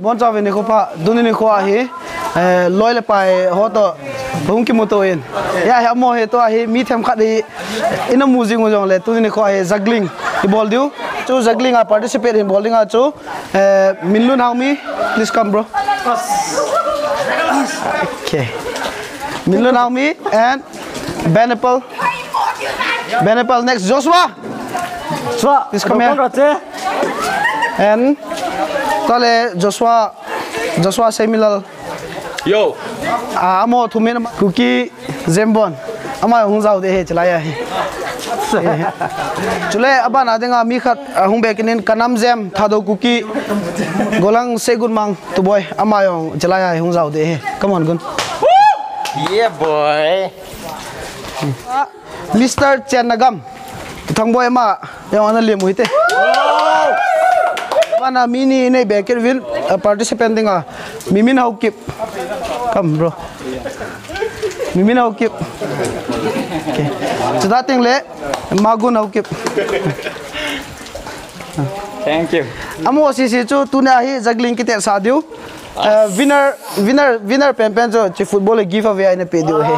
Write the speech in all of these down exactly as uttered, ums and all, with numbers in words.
Bonchauvin nikho pha, tuni nikho ahi, eh, loi le pai ho toh hung kimuto in. Hiya hi amaho hi tua hi mi themkhat hi ina mu jing u jongle, tuni nikho ahi juggling ibol diu. Chu juggling a participate hin bol dinga chu, eh, Minlun Haomi, please come, bro. Okay. Minlun Haomi and Benepal. Benepal next, Joshua. Joshua, please come here. And tole Joshua, Joshua Seimilal. Yo. Ah, amaho thumin Kuki Zembon. Ama hung jao de hi, chulai ahi. Chule abana dinga mi khat, ah, hung be kit in Kanam Jem, Thadou Kuki, Golang Segunmang, Tuboi. Ama jong chulai ahi hung jao de hi. Come on, Gun. Yeah, boy. Ah, Mister Chennagam. Thangboi ama jong ana lem u hite. Abana mi ni nei be kit uvin, ah, participant dinga. Mimin Haokip. Come, bro. Mimin Haokip. Okay. Chuti teng le Magun Haokip. Thank you. Amaho sese chu tuni ahi juggling kitesah diu. Uh, winner, winner, winner penpen chu hiche football le giveaway a ina pe diu ahi.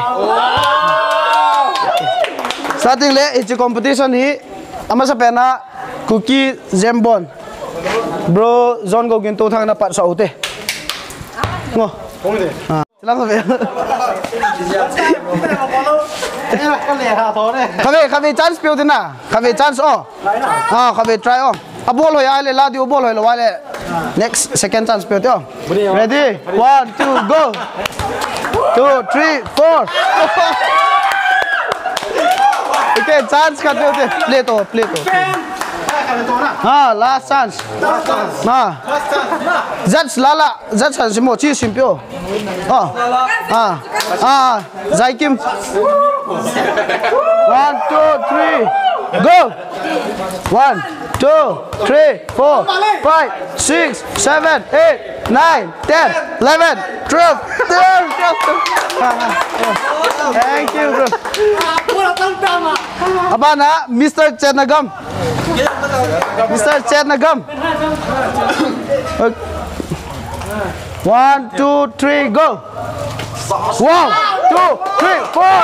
Starting le hiche competition hi amasapen a Kuki Zembon, bro John Gogin Touthang na patsah u hite. Ngo. Ah. Lang kave. Kave, kave chance peh u hite na. Kave chance o. Ah, kave try o. Abol hoi a le la diu, abol hoi lou a le. Next, second chance peh u hite o. Ready? One, two, go. Two, three, four. Okay, chance khat peh u hite. Play to, play to. Ah, last chance. Ah. Judge lala, judge han sim o, chi sim peh o. Oh. Ah. Ah. Jaikim. One, two, three. Go. One, two, three, four, five, six, seven, eight, nine, ten, eleven, twelve, twelve, twelve. Thank you, bro. Abana, Mister Chennagam. Mister Chennagam. Okay. One, two, three, go. One, two, three, four.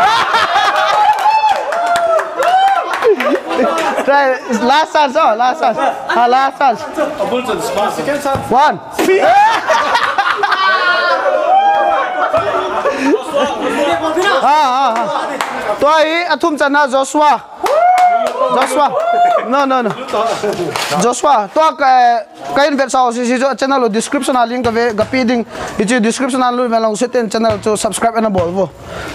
Try, last chance, oh, last chance. Ah, last chance. One. Ah, ah, ah. Tua hi athum channa Joshua. Joshua. No, no, no. Joshua, tua ka, ka invite sao si si jo channel lo description a link ka ve, ka pe ding. Hiche description a lungset in channel chu subscribe ana bol vo.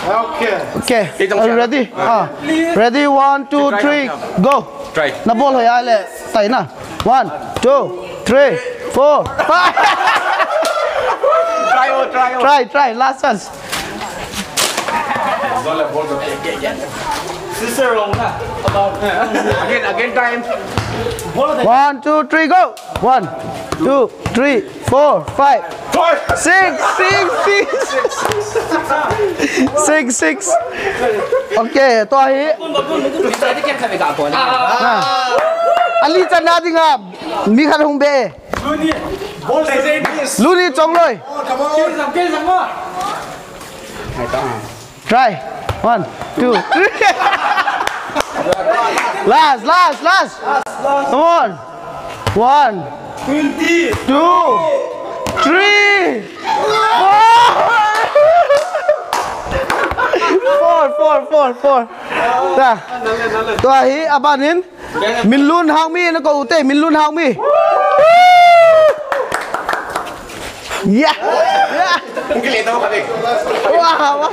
Okay. Okay. Are you ready? Ah. Ready, one, two, three, go. Try. Na bol hoi a le tai na. One, two, three, four, five. Try, oh, try, oh. Try, try. Last chance. Again, again time. One, two, three, go. One, two, three, four, five. Six, six, six. Six, six. Okay, tua hi. Ah. Ali channa dinga mi khat hung be. Luni Chongloi. Try. One, two, three. Last, last, last. Come on. One, two, three, four. Four, four, four, four. Ta. Tua hi aban in. Minlun Haokip na kou te, Minlun Haokip. Yeah. Yeah. Wow, wow.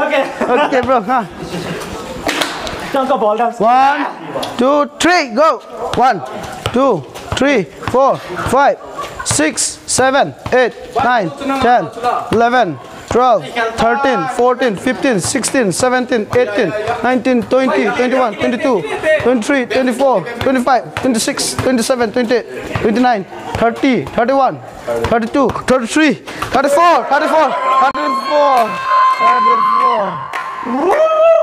Okay. Okay, bro. Ha. One, two, three, go. One, two, three, four, five, six, seven, eight, nine, ten, eleven, twelve, thirteen, fourteen, fifteen, sixteen, seventeen, eighteen, nineteen, twenty, twenty-one, twenty-two, twenty-three, twenty-four, twenty-five, twenty-six, twenty-seven, twenty-eight, twenty-nine, thirty, thirty-one, thirty-two, thirty-three, thirty-four, thirty-four, thirty-four, thirty-four. Woo! Woo!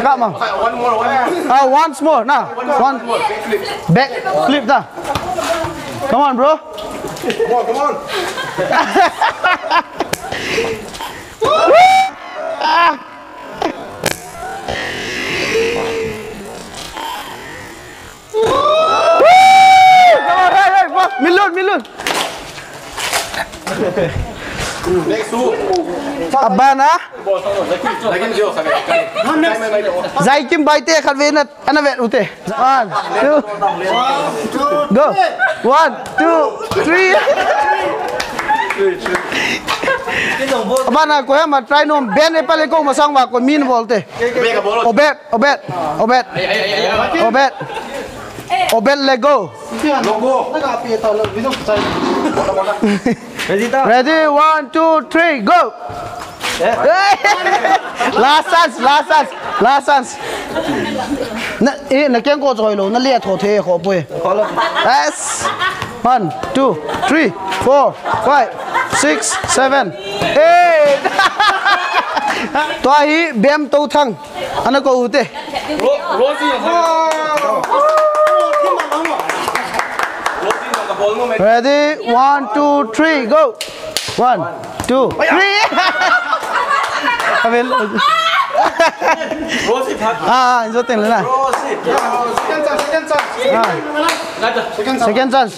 Come on. One more, one more. Ah, once more, na. One. Back flip, na. Come on, bro. Come on, come on. Come on, hey, hey, bro. Milun, Milun. Next, who? Abana. Zaikim Baite khat ve na, ana vet ute. One, two. Go. One, two, three. Abana ko hema try nom ben e pale ko masang wa ko min bolte. Obet, Obet, Obet. Obet. Obet, let go. Ready, one, two, three, go. Last chance, last chance, last chance. Na, eh, na keng ko choi lo, na le tho the ko poi. Yes. One, two, three, four, five, six, seven, eight. Tua hi Bem Touthang. Ana ko ute. Ro-, Rosie. Ready? One, two, three, go. One, two, three. Avel. Rosie, phat. Ah, ah, injo teng le na. Rosie. Second chance, second chance. Ah. Second chance.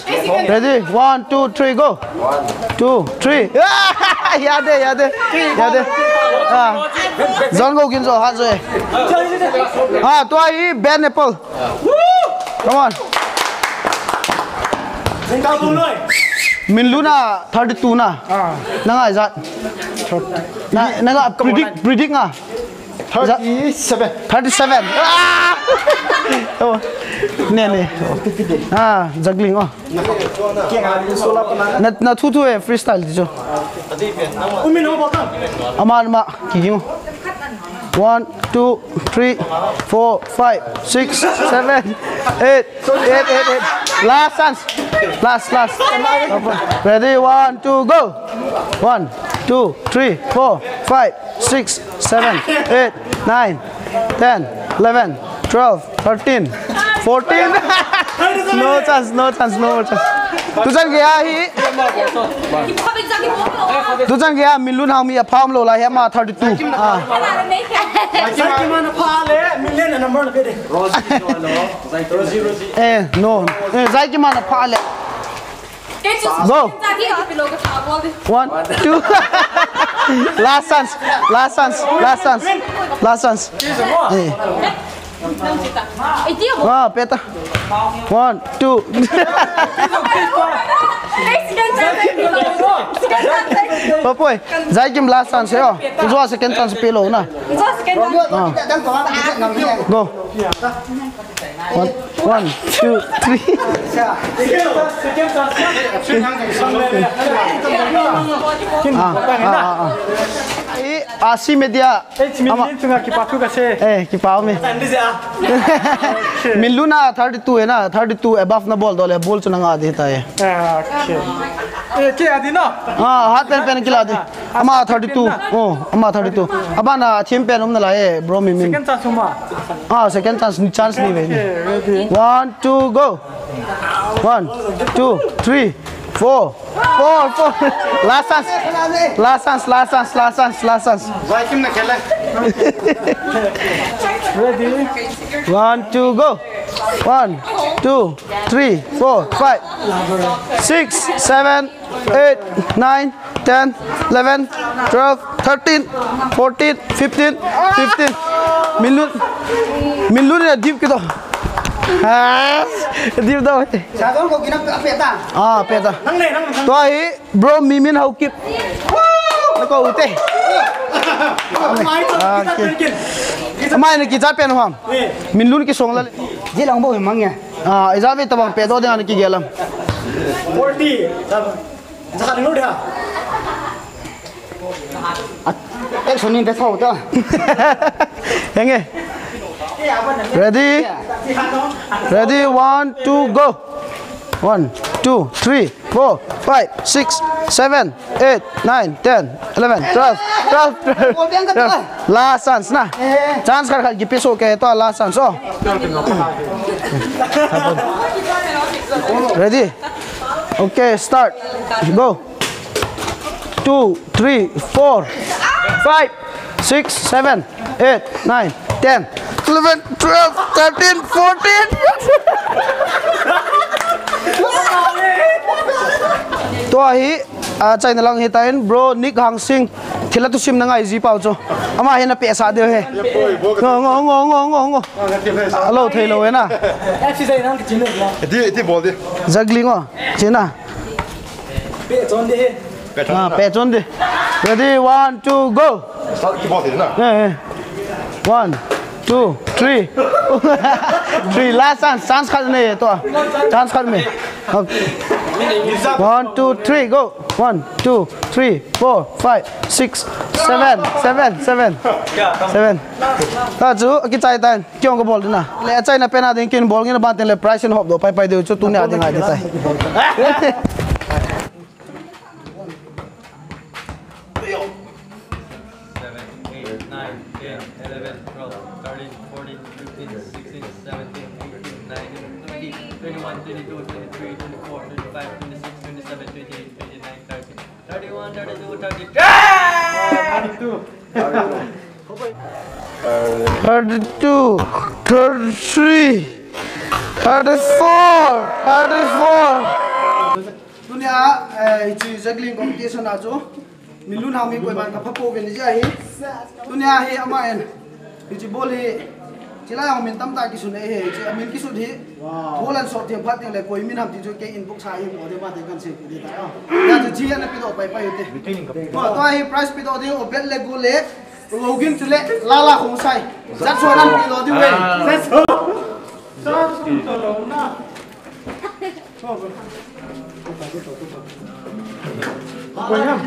Ready? One, two, three, go. One, two, three. Yade, yade. Yade. Ah. Zon go kin zo hat zo e. Ah, tua hi Ben Apple. Come on. Minlun a thirty-two na. Ah. Nanga ijat. Na, nanga predict, predict nga. Thirty-seven. Thirty-seven. Ah! Oh. Ne, ne. Ah, juggling, oh. Na, na thu thu e freestyle ti chu. Ama, ama, ki, ki mo. One, two, three, four, five, six, seven, eight, eight, eight, eight. Last chance. Last, last. Ready, one, two, go. One, two, three, four, five, six, seven, eight, nine, ten, eleven, twelve, thirteen, fourteen. No chance, no chance, no more chance. Tuchan gaya hi. Tuchan gaya Minlun hang mi a pham lo lai hi ama thirty-two. Ah. Eh, no. Eh, Zaikim ana pha le. Go. One, two. Last chance. Last chance. Last chance. Last chance. Eh. Ah, peta. One, two. Papoi. Zaikim last chance yo. Injo second chance pe lo na. Ah. Go. One, one, two, three. Ah, ah, ah, ah. Eh, A C Media. Eh, Minlun chunga kipa thu kasei. Eh, kipa mi. Minlun a thirty-two e na, thirty-two above na bol dole, bol chu nanga di ta e. Ah, okay. Eh, ke adi na? Ah, hat pen pen kila di. Ama thirty-two. Oh, ama thirty-two. Abana thim pen um na lai e, bro Mimin. Second chance uma. Ah, second chance, chance ni ve ni. Okay, ready. One, two, go. One, two, three, four. Four, four. Last chance. Last chance, last chance, last chance, last chance. Zaikim na khele. Ready? One, two, go. One, two, three, four, five, six, seven, eight, nine, ten, eleven, twelve, thirteen, fourteen, fifteen, fifteen. Minlun, Minlun ni deep kito. Ah, deep down. Sa ko ko kina pe ta. Ah, pe ta. Nang le, nang, nang. Tua hi, bro, Mimin Haokip. Na ko ute. Mai to, ah, kita okay. Tenkin. Amai na kichat pen ham. Eh. Minlun kisong la. Ji lang bo mang ya. Ah, ija ve tabang pe to de an ki gelam. Forty. Jaka ni lo de ha. Action ni de thau ta. Henge. Ready? Ready, one, two, go. One, two, three, four, five, six, seven, eight, nine, ten, eleven, twelve, twelve, twelve, twelve. Last chance na. Chance khat khat kipe soh kei tua, last chance o. Ready? Okay, start. Go. Two, three, four, five, six, seven, eight, nine, ten, eleven, twelve, thirteen, fourteen. Tua hi, ah, achaina lang hitan, bro Nick Hangsing, thilha thusim na ngai ji pau chu. Ama hi na pehsah diu ahi. Ngo, ngo, ngo. Alo thei lou e na. Iti, iti bol di. Juggling o. China. Pe chon di. Ah, pe chon di. Ready, one, two, go. Start ki bol di na. Eh, eh. One, two, three. Three, last chance, chance khat nei to. Chance khat me. Okay. One, two, three, go. One, two, three, four, five, six, seven, seven, seven. Seven. Ta chu, kichai tan. Kei jong ka bol ding na. Le achaina pen a ding kei in bol ngen ban teng le prize in hop doh pai pai diu chu tunia ding ngai ding tai. Seven, eight, nine, ten, eleven, twelve, thirteen, fourteen, fifteen, sixteen, seventeen, eighteen, nineteen, twenty, twenty-one, twenty-two, twenty-three, twenty-four, twenty-five, twenty-six, twenty-seven, twenty-eight, twenty-nine, thirty. Thirty-one, thirty-two, thirty-three. Thirty-two, thirty-three, thirty-four, thirty-four. Tunia, eh, hiche juggling competition a chu, min lunghang mi koiman ka pha pouve ni jeh ahi. Tunia hi ama in. Hiche ball hi, chilai a min tamtah kisun ahi, hiche amin kisut hi. Wow. Ball an sot thei phat teng le koi min ham ti chu kei inbox a hi mo de ma de kan sei pi de ta. Ya chu chi ana pe doh pai pai u te. Mo to hi prize pe doh ding u, bet le gu le, login chu le, la la khong sai. Jat so nan pe doh ding ve. Jat so. Koi ham?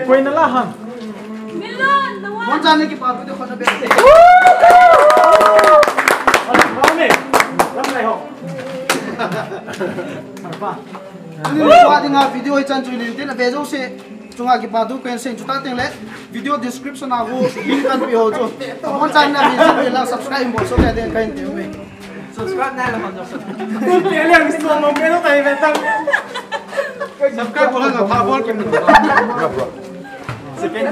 Koi na la ham? Mon chan ne kipa tu de khona be. Ram lai ho. Ni pa dinga video hi chan chu lin tin a ve jo se. Chunga kipa tu koi sing chu ta teng le. Video description a ho link kan pe ho chu. Mon chan na video la subscribe bol so ka den kan te me. Subscribe nai la man. Subscribe bol na tha bol kin. Second.